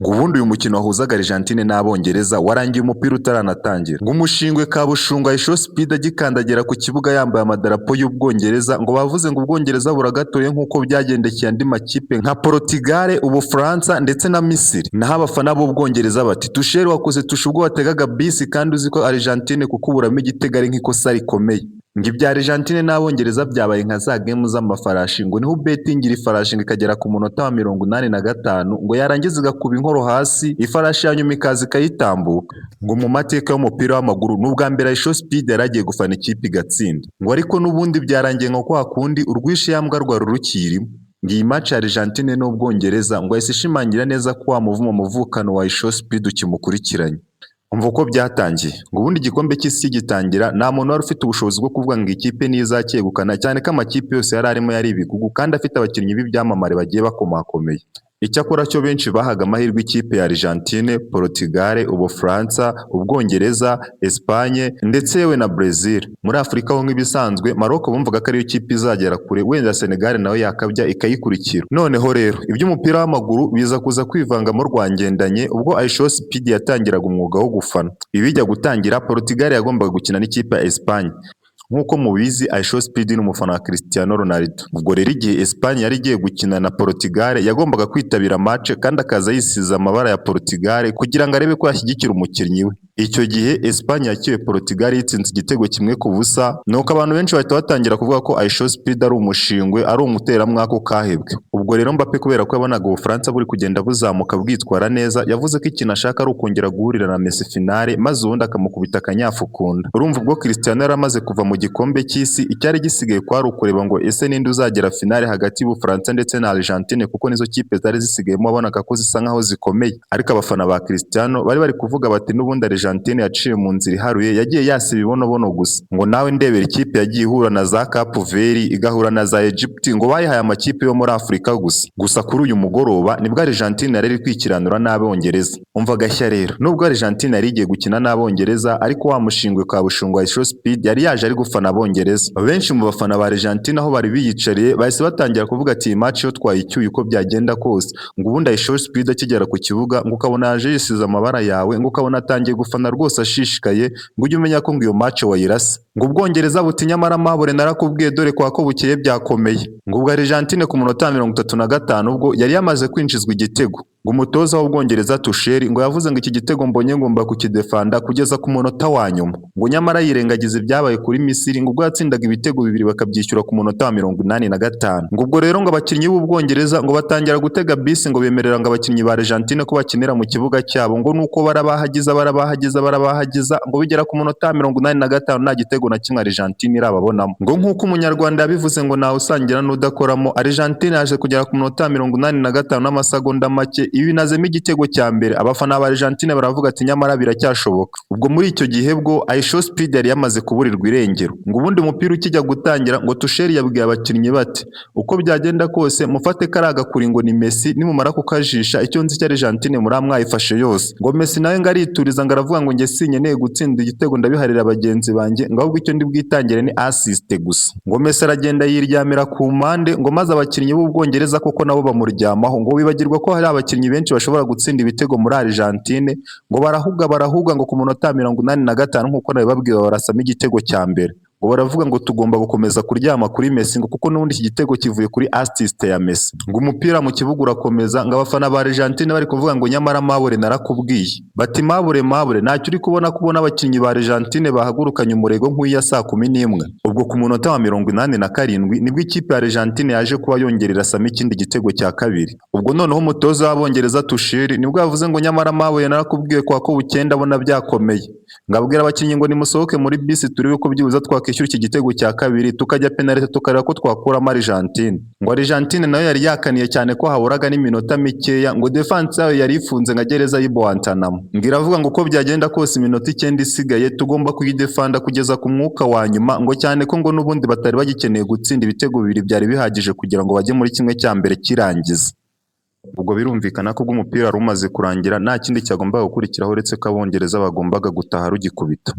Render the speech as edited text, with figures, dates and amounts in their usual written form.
Ngo ubundi uyu mukino wahuzaga Argentine n'Abongereza warangiye umupira utaranatangira. Ngo umushingwe Kabushungwa IShowSpeed agikandagira ku kibuga yambaye amadarapo y'Ubwongereza, ngo bavuze ngo Ubwongereza buragatoye nk'uko byagendekeye andi makipe nka Portugal, Ubufaransa ndetse na Misiri. Naho abafana b'Ubwongereza bati: "Tuchel, wakoze tushe ubwo wategaga bisi kandi uzi ko Argentine kukuburamo igitego ari nk'ikosa rikomeye." Ngo ibya Argentine n'Abongereza byabaye nka za game z'amafarashi, ngo niho ubetingira ifarashi ngo ikagera ku munota wa 85, ngo yarangiza igakuba inkoro hasi, ifarashi ya nyuma ikaza ikayitambuka. Ngo mu mateka y'umupira w'amaguru ni ubwa mbere IShowSpeed yari agiye gufana ikipe igatsinda. Ngo ariko n'ubundi byarangiye nka kwa kundi urwishe ya mbwa rwari rukirimo. Ngo iyi match ya Argentine n'Ubwongereza ngo yahise ishimangira neza ko wa muvumo muvukano wa IShowSpeed ukimukurikiranye. Umva uko byatangiye. Ngo ubundi igikombe cy'isi kigitangira, nta muntu wari ufite ubushobozi bwo kuvuga ngo ikipe niyo izacyegukana, cyane ko amakipe yose yari arimo yari ibigugu kandi afite abakinnyi b'ibyamamare bagiye bakomakomeye. Icyakora cyo benshi bahaga amahirwe ikipe ya Argentine, Portugal, Ubufaransa, Ubwongereza, Espagne ndetse yewe na Brazil. Muri Afurika ho nk'ibisanzwe Maroc bumvaga ko ariyo kipe izagera kure, wenda Senegal nayo yakabya ikayikurikira. Noneho rero iby'umupira w'amaguru biza kuza kwivangamo rwangendanye ubwo IShowSpeed yatangiraga umwuga wo gufana. Ibi bijya gutangira, Portugal yagombaga gukina n'ikipe ya Espagne. Nk'uko mubizi, IShowSpeed ni umufana wa Cristiano Ronaldo. Ubwo rero igihe Espagne yari igiye gukina na Portugal, yagombaga kwitabira match kandi akaza yisize amabara ya Portugal kugira ngo arebe ko yashyigikira umukinnyi we. Icyo gihe Espagne yakiwe Portugal yitsinze igitego 1-0, nuko abantu benshi bahita batangira kuvuga ko IShowSpeed ari umushingwe, ari umuteramwaka kahebwe. Ubwo rero Mbappe, kubera ko yabonaga Ubufaransa buri kugenda buzamuka bwitwara neza, yavuze ko ikintu ashaka ari ukongera guhurira na Messi finale, maze ubundi akamukubita akanyafu kunda. Urumva ubwo Cristiano yari amaze kuva mu gikombe cy'isi, icyari gisigaye kwari ukureba ngo ese ninde uzagera finale hagati y'Ubufaransa ndetse na Argentine, kuko nizo kipe zari zisigayemo wabonaga ko zisa nkaho zikomeye. Ariko abafana ba Cristiano bari bari kuvuga bati: "N'ubundi Argentine yaciye mu nzira iharuye, yagiye yasa ibibonobono gusa." Ngo nawe ndebera ikipe yagiye ihura na za Cape Verde, igahura na za Egypt, ngo bayihaye amakipe yo muri Afurika gusa. Gusa kuri uyu mugoroba nibwo Argentine yari iri kwikiranura n'Abongereza. Umva gashya rero, nubwo Argentine yari igiye gukina n'Abongereza, ariko wa mushingwe Kabushungwa IShowSpeed yari yaje ari gufana Abongereza. Benshi mu bafana ba Argentine aho bari biyicariye bahise batangira kuvuga ati: "Iyi match yo twayicyuye uko byagenda kose." Ngo ubundi IShowSpeed akigera ku kibuga, ngo ukabona yaje yisize amabara yawe, ngo ukabona atangiye gufana rwose ashishikaye, ngo ujye umenya ko ngo iyo match wayirase. Ngo Ubwongereza buti: "Nyamara mabure narakubwiye, dore kwa ko bukeye byakomeye." Ngo ubwo Argentine ku munota wa 35 ubwo yari yamaze kwinjizwa igitego, ngo umutoza w'Ubwongereza Tuchel ngo yavuze ngo: "Iki gitego mbonye ngomba kukidefanda kugeza ku munota wa nyuma." Ngo nyamara yirengagiza ibyabaye kuri Misiri, ngo ubwo yatsindaga ibitego bibiri bakabyishyura ku munota wa 85. Ngo ubwo rero ngo abakinnyi b'Ubwongereza ngo batangira gutega bisi, ngo bemerera ngo abakinnyi ba Argentine ko bakinira mu kibuga cyabo. Ngo nuko barabahagiza, barabahagiza, barabahagiza, ngo bigera ku munota wa 85 nta gitego na kimwe Argentine irababonamo. Ngo nk'uko Umunyarwanda yabivuze ngo ntawe usangira n'udakoramo, Argentine yaje kugera ku munota wa 85 n'amasegonda make ibinazemo igitego cya mbere. Abafana ba Argentine baravuga ati: "Nyamara biracyashoboka." Ubwo muri icyo gihe bwo IShowSpeed yari yamaze kuburirwa irengero. Ngo ubundi umupira ukijya gutangira, ngo Tuchel yabwiye abakinnyi bati: "Uko byagenda kose mufate kariya gakuri ngo ni Messi, nimumara kukajisha icyo nzi cyo Argentine muri mwayifashe yose." Ngo Messi nawe ngo arituriza, ngo aravuga ngo: "Njye sinkeneye gutsinda igitego, ndabiharira bagenzi banjye, ngo ahubwo icyo ndi bwitangire ni assist gusa." Ngo Messi aragenda yiryamira ku mpande, ngo maze abakinnyi b'Ubwongereza koko nabo bamuryamaho, ngo bibagirwa ko hari abakinnyi benshi bashobora gutsinda ibitego muri Argentine. Ngo barahuga, barahuga, ngo ku munota wa 85 nk'uko nabibabwiye barasamo igitego cya mbere. Ngo baravuga ngo tugomba gukomeza kuryama kuri Messi, ngo kuko n'ubundi iki gitego kivuye kuri assist ya Messi. Ngo umupira mu kibuga urakomeza, ngo abafana ba Argentine bari kuvuga ngo: "Nyamara mabure narakubwiye." Bati: "Mabure, mabure, ntacyo uri kubona kubona abakinnyi ba Argentine bahagurukanye umurego nk'uya saa 11." Ubwo ku munota wa 87 nibwo ikipe ya Argentine yaje kuba yongera irasamo ikindi gitego cya kabiri. Ubwo noneho umutoza w'Abongereza Tuchel nibwo yavuze ngo: "Nyamara mabure narakubwiye, kwa ko bukeye ndabona byakomeye." Ngo abwira abakinnyi ngo: "Nimusohoke muri bisi turebe ko byibuze twakishyura iki gitego cya kabiri, tukajya penalty, tukareba ko twakuramo Argentine." Ngo Argentine nayo yari yakaniye cyane ko haburaga n'iminota mikeya, ngo defense yayo yari ifunze nka gereza y'i Guantanamo. Ngo iravuga ngo uko byagenda kose iminota 9 isigaye tugomba kuyidefanda kugeza ku mwuka wa nyuma, ngo cyane ko ngo n'ubundi batari bagikeneye gutsinda, ibitego bibiri byari bihagije kugira ngo bajye muri kimwe cya mbere kirangiza. Ubwo birumvikana ko ubwo umupira wari umaze kurangira nta kindi cyagombaga gukurikiraho uretse ko Abongereza bagombaga gutaha rugikubita.